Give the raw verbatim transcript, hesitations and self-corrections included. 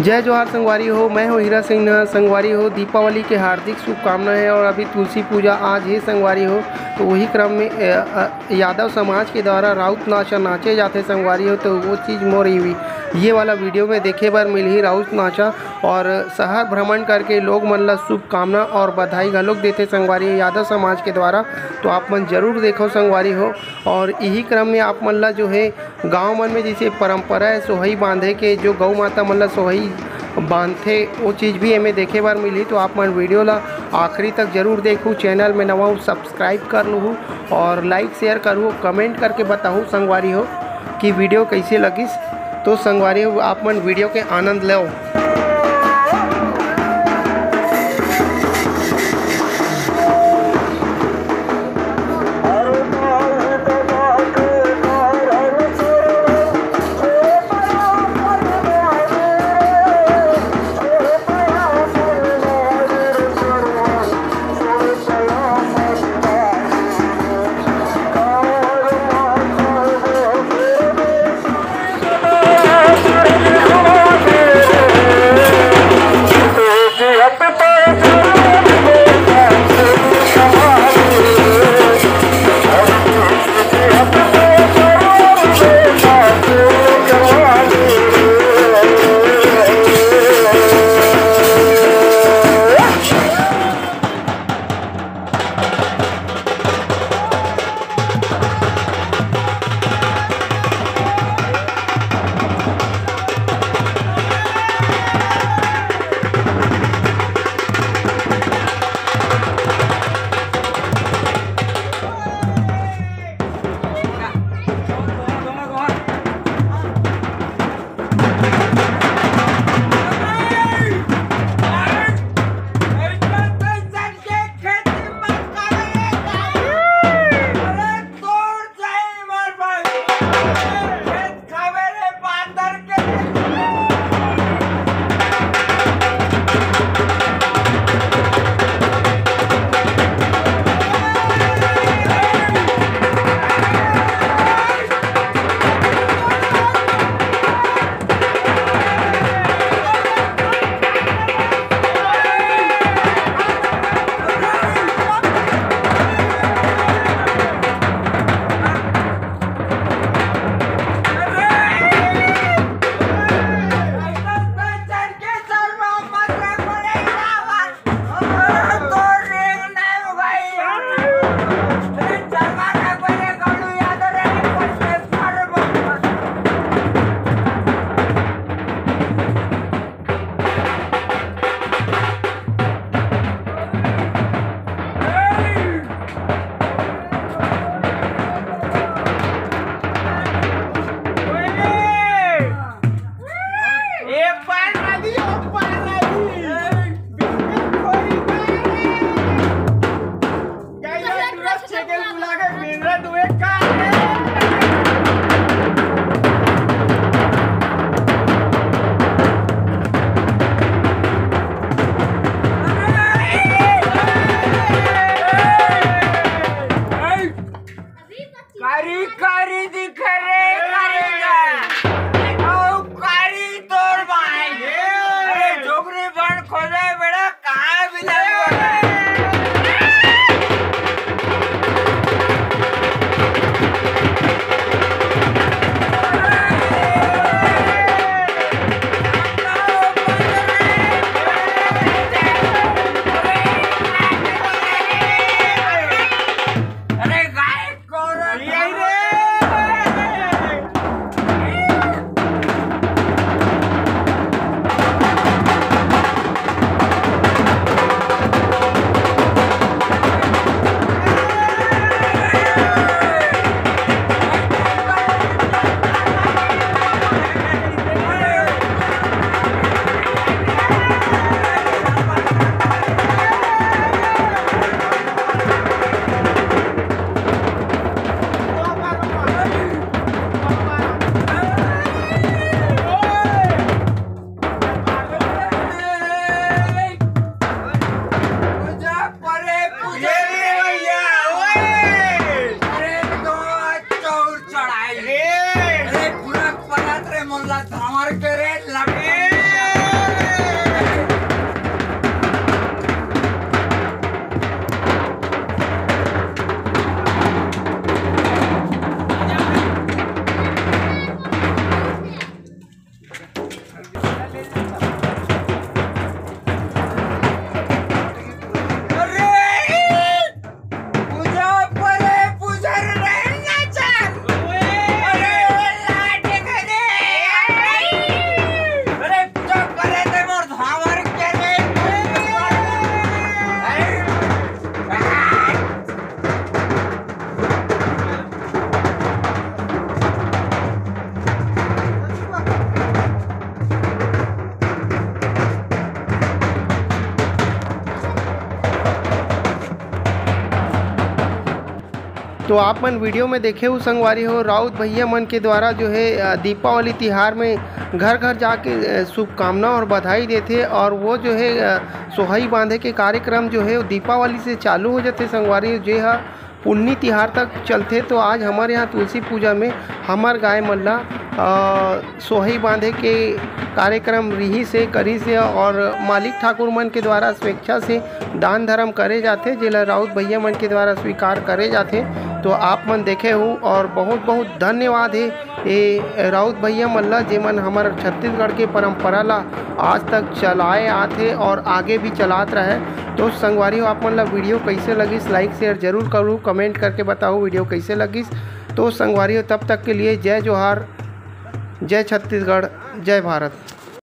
जय जोहार संगवारी हो, मैं हूँ हीरा सिंह। संगवारी हो, दीपावली के हार्दिक शुभकामना है और अभी तुलसी पूजा आज है संगवारी हो। तो वही क्रम में, अ, अ, यादव समाज के द्वारा राउत नाचा नाचे जाथे संगवारी हो, तो वो चीज मोर ये, ये वाला वीडियो में देखे बर मिलही राउत नाचा। और शहर भ्रमण करके लोग मन ला शुभकामना और बधाई घलोक देथे संगवारी हो यादव समाज के द्वारा। तो आप मन जरूर देखो संगवारी हो। और यही क्रम में आप मन ला जो है गांव मन में जैसे परंपरा है सोहई बांधे के, जो गौ माता मन ला सोहई बांधथे, वो चीज भी एमे देखे बर मिलही। तो आप मन वीडियो ला आखिरी तक जरूर देखू। चैनल में नवा हो, सब्सक्राइब कर लूहू और लाइक शेयर करू, कमेंट करके बताहू संगवारी हो कि वीडियो कैसे लगिस। तो संगवारी हो, आप मन वीडियो के आनंद लो। कारी कारी दिखे रे, कारी का। ओ कारी तोर भाई। अरे, जोगरी बन खोजे बेड़ा, कहाँ भी नहीं होता। तो आप मन वीडियो में देखे हो संगवारी हो, राउत भैया मन के द्वारा जो है, अ, दीपावली तिहार में घर घर जाके, अ, शुभकामना और बधाई देथे, और वो जो है, अ, सोहई बांधे के कार्यक्रम जो है, वो दीपावली से चालू हो जाथे संगवारी हो, जे ह पुन्नी तिहार तक चलथे। तो आज हमर यहाँ तुलसी पूजा में हमर गाय मन ला, अ, सोहई बांधे के कार्यक्रम रिहिस हे, करिस हे, और मालिक ठाकुर मन के द्वारा स्वेच्छा से दान धर्म करे जाथे, जेला राउत भैया मन के द्वारा स्वीकार करे जाथे। तो आप मन देखे हो, और बहुत बहुत धन्यवाद हे ए राउत भैया मन ला, जेमन हमर छत्तीसगढ़ के परंपरा ला आज तक चलाए आथे और आगे भी चलात रहे। तो संगवारी हो, आप मन ला वीडियो कैसे लगिस, लाइक शेयर जरूर करू, कमेंट करके बताओ वीडियो कैसे लगिस। तो संगवारी हो, तब तक के लिए जय जोहार, जय छत्तीसगढ़, जय भारत।